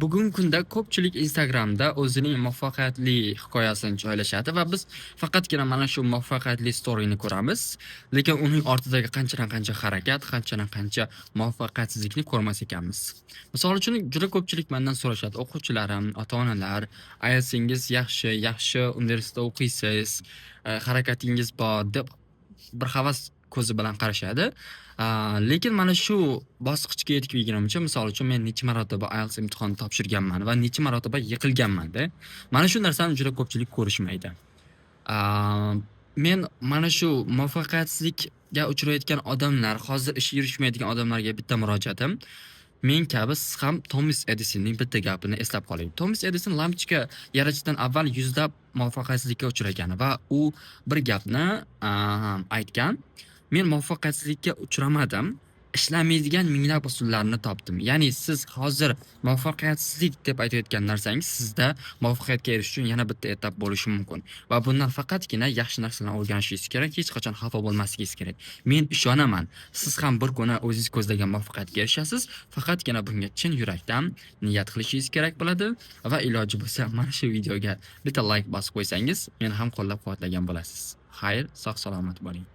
Bugungi kunda ko'pchilik Instagramda o'zining muvaffaqiyatli hikoyasini joylashadi va biz faqatgina mana shu muvaffaqiyatli storyni ko'ramiz. Lekin uning ortidagi qanchadan-qancha harakat, qanchadan-qancha muvaffaqiyatsizlikni ko'rmas ekanmiz. Misol uchun, juda ko'pchilik mendan so'rashadi, o'quvchilarim, ota-onalar, IELTSingiz yaxshi, yaxshi universitetda o'qiysiz, harakatingiz bor deb bir havas ko'zi bilan qarashadi. Lekin mana shu bosqichga yetib kelgunimcha, misol uchun, men necha marotaba IELTS imtihonini topshirganman va necha marotaba yiqilganman-da. Mana shu narsani juda ko'pchilik ko'rishmaydi. Men mana shu muvaffaqiyatsizlikka uchrayotgan odamlar, hozir ishi yurishmaydigan odamlarga bitta murojaatim. Men kabi siz ham Tomas Edisonning bitta gapini eslab qoling. Tomas Edison lampochka yaratishdan avval yuzlab muvaffaqiyatsizlikka uchragan va u bir gapni aytgan: "Men muvaffaqiyatsizlikka uchramadim, ishlamaydigan minglab usullarni topdim." Ya'ni siz hozir muvaffaqiyatsizlik deb aytayotgan narsangiz sizda muvaffaqiyatga erishish uchun yana bitta etap bo'lishi mumkin va bundan faqatgina yaxshi narsalarni o'rganishingiz kerak, hech qachon xafa bo'lmasligingiz kerak. Men ishonaman, siz ham bir kuni o'zingiz ko'zlagan muvaffaqiyatga erishasiz. Faqatgina bunga chin yurakdan niyat qilishingiz kerak bo'ladi va iloji bo'lsa mana shu videoga bitta layk bosib qo'ysangiz, meni ham qo'llab-quvvatlagan bo'lasiz. Xayr, sog' salomat bo'ling.